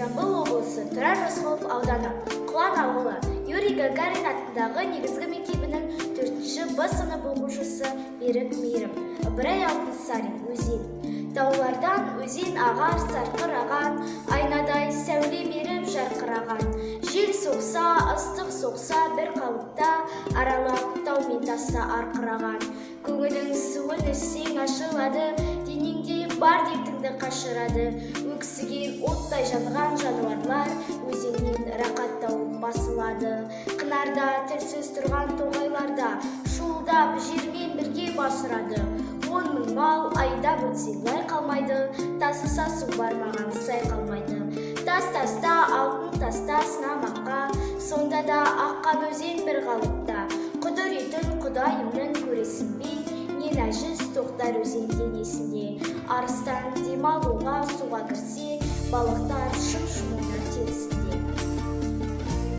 Жамбыл облысы, Тұрар Рысқұлов ауданы, Құлан ауылы, Юрий Гагарин атындағы негізгі мектебінің төртінші Б сынып оқушысы Берік Мейірім. Ыбырай Алтынсарин, «Өзен». Таулардан өзен ағар сарқыраған, айнадай сәуле беріп жарқыраған. Жел соқса, ыстық соқса, бір қалыпта аралап тау мен тасты арқыраған. Көңілің суын ішсең, ашылады, денеңде бар дертіңді қашырады. Өксіген оттай жанған жануарлар өзеннен рақат тауып басылады. Қынарда тілсіз тұрған тоғайларда шуылдап жермен бірге бас ұрады. 10 000 мал айдап өтсең, лай қалмайды, тасыса су бармаған сай қалмайды. Тас таста, алтын таста сынамаққа, сонда да аққан өзен бір қалыпта. Құдіретін құдайымның көресің бе, не нәжіс тоқтар өзен денесінде? Арыстан демалуға суға кірсе, балықтар шым шымылдап